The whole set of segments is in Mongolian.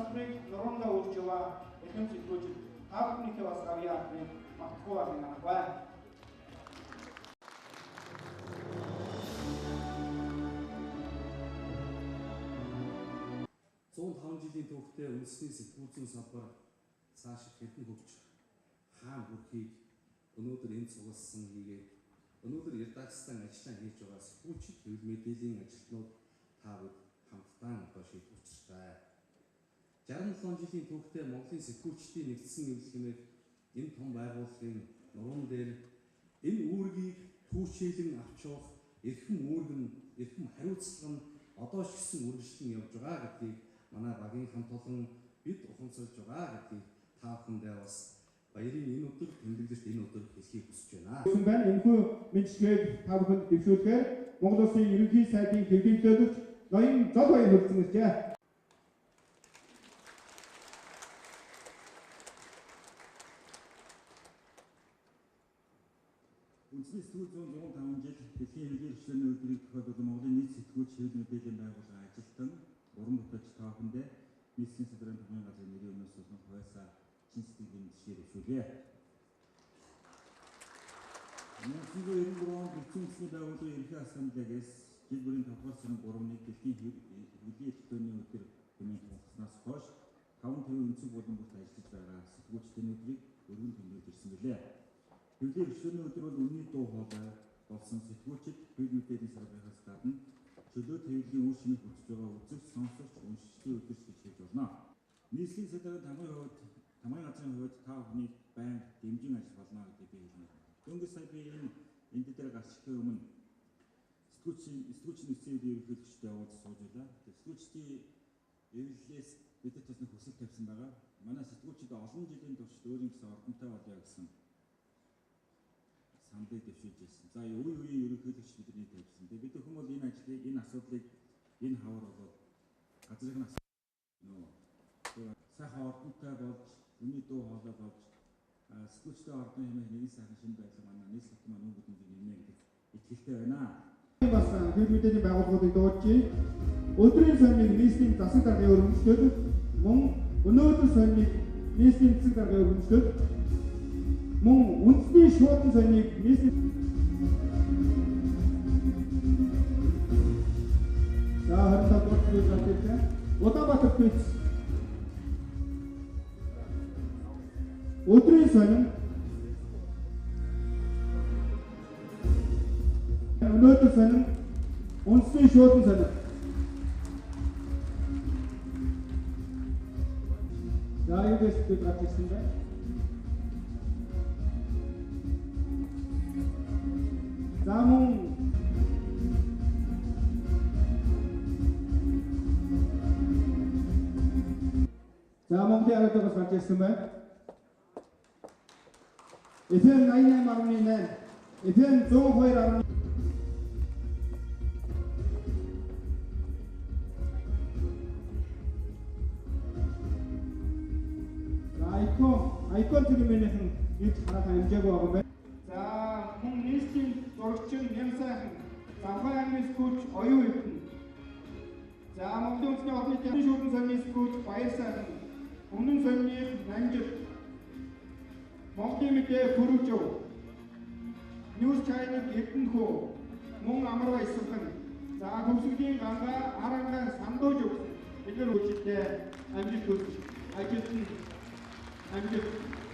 салбарыг нуруундаа үрж яваа эрхэм сэтгүүлчид та бүхнийхээ бас гавьяа албыг мартахгүй байхыг аргагүй. 105 жилийн түүхтэй үндэсний сэтгүүл зүйн салбар цаашид хэрхэн хөгжих, хаана хүрэхийг өнөөдөр энд цугласан хийгээд өнөөдөр редакцтай ажиллаа хийж байгаа сэтгүүлчид, хэвлэл мэдээллийн ажилтнууд та бүд хамтдаа одоо шийдэх учиртай. 67 жилийн түүхтэй Монголын сэтгүүлчдийн нэгдсэн эвлэл хэмээх энэ том байгууллагын нуруунд дээр энэ үүргийг түүчээлэн авч явах эрхэм үүрэг нь, эрхэм хариуцлага нь одоо ч гэсэн үргэлжлэн явж байгаа гэдгийг манай багийн хамт олон бид ухамсарж байгаа гэдгийг та бүхэндээ бас баярын энэ өдөр, тэмдэглэлт энэ өдөр хэлхийг хүсэж байна. Байна. Энэхүү мэдчилгээг та бүхэнд дэвшүүлэхээр Монгол Улсын Ерөнхий сайдын хэвлэлийн төлөөлөгч ноён Золбаяр хүрэлцэн иржээ. Үндэсний сэтгүүл зүйн 105 жил дэлхийн хэвлэлийн эрхчлөөний өдрийг тохиолдол Монголын нийт сэтгүүлч хэвлэл мэдээллийн байгууллагын ажилтан уран бүтээлч та бүхэндээ нийслэлийн сэдвийн томьёон газрын нэрийн өмнөөс болон хувьяасаа чин сэтгэлийн мэдчилгээ дэвшүүлье. 1993 онд Нэгдсэн Үндэсний байгууллагын Ерөнхий Ассамблеягээс жил бүрийн 5 дугаар сарын 3-ны дэлхийн хэвлэлийн эрхчлөөний өдөр хэмээн тунхагласнаас хойш 5 төвийн өнцөг болон бүрт ажиллаж байгаа сэтгүүлчдийн өдрийг өргөн тэмдэглэж ирсэн билээ. Хэвлэлийн эрхчлөөний өдөр бол үнэний дуу хоолой болсон сэтгүүлчид хэвлэл мэдээллийн салбараас гадна чөлөө хэвлэлийн үр шимийг хүртэж байгаа үзэгч, сонсогч, уншигчдын өдөр гэж хэлж болно. Нийслэлийн сэдвийн тамгын хувьд, тамгын газрын хувьд та бүхнийг байнга дэмжин ажиллах болно гэдгийг би хэлмээр байна. Дөнгөж сая би энэ дээр гарч ирэхээ өмнө сэтгүүлчийн нэгдсэн эвлэлийн ерөнхийлөгчтэй уулзаж сууж байлаа. Сэтгүүлчдийн эвлэлээс бидэд бас нэг хүсэл тавьсан байгаа. Манай сэтгүүлчид олон жилийн туршид өөрийн гэсэн ордонтой болъё гэсэн саналыг дэвшүүлж ирсэн. За үе үеийн ерөнхийлөгч бидний тавьсан. Тэгээ бид бүхэн бол энэ ажлыг, энэ асуудлыг энэ хавар болоод газрын нөө сайхан ордонтой болж, үнэний дуу хоолой болж, сэтгүүлчдийн ордон хэмээх нэгэн сайхан шинэ байдлаа манай нийслэл хотын маань өнгөд нэмнэ гэдэг итгэлтэй байна. Бас хэвлэл мэдээллийн байгууллагуудыг дуудаж байна. Өдрийн сонины нийслэлийн засаг даргын өргөмжлөл мөн өнөөдөр сониныг нийслэлийн засаг даргын өргөмжлөл мөн үндэсний шуудан сониныг нийслэлийн За 25 дугаар квиз гарч ирсэн. Улаанбаатар квиз. Өдрийн сонин өнөөдөр сонин үндэсний шуудан сонин. За юу гэж бид гарч ирсэн бэ? За мөн За Монголын радиогоос гарч ирсэн байна. FM 88.8, FM 102. За Айкон төлөвийнхэн ирж харах амжаагүй байгаа байна. За мөн нийслэлийн зурагчин Нямсайхан, Замхай аймгийн сэтгүүлч Оюун Эрдэнэ. За Монголын үндэсний олон нийтийн шүүхэн сонины сэтгүүлч Баярсайхан, Өмнөн сонины Нанжил, Монголын мэдээ Пүрүжв, News Channel Эрдэнэхүү, мөн Амарва Исвхан, за Хөвсгөлийн Ганга, Аранга Сандууж өгсөн. Эдгээр хүчтэй амжилт хүсэж, ажилд нь амжилт,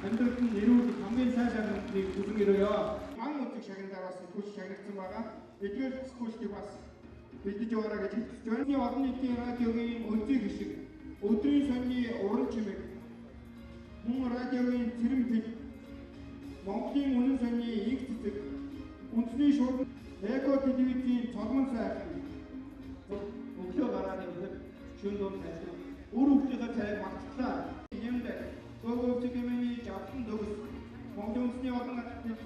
амьдралд нь эрүүл хамгийн сайн шагналыг хүсэн өрөөё. Ман үзэг шагналаар бас сэтгүүлч шагнагдсан байгаа. Эдгээр сэтгүүлчдийг бас бэлдэж байгаарай гэж хэлж байна. Олон нийтийн радиогийн өнцөг хишиг, өдрийн сонины уран чимэг, мөн радиогийн цэрэм хэл, Монголын үнэн сонины инх цэцэг, үндэсний шууд эко телевизийн цолмон сайхан өглөө гараад явдаг шөнө дунд ажиллав. Үр өглөөхөө цайг марттлаа. Юмд гөөгөвч гэмэний жавхлан төгс Монголын үндэсний олон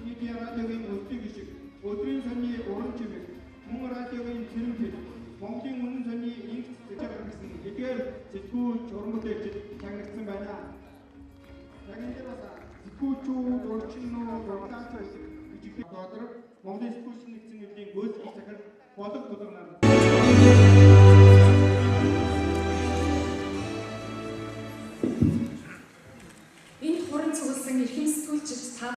нийтийн радиогийн өнцөг хишиг, өдрийн сонины уран чимэг, мөн радиогийн цэрэм хэл, Монголын үнэн сонины инх цэцэг гэсэн эдгээр сэтгүүлч уран бүтээлчид шагнагдсан байна. Яг энэ дээр бас сэтгүүлчүүд, урагчнууд, урлагч жижиг доодор Монголын сэтгүүлч нэгдсэн эвлэлийн гүйцэтгэх захирал Болог Тулган нар. тусалсан эрхэм сэтгүүлчилж та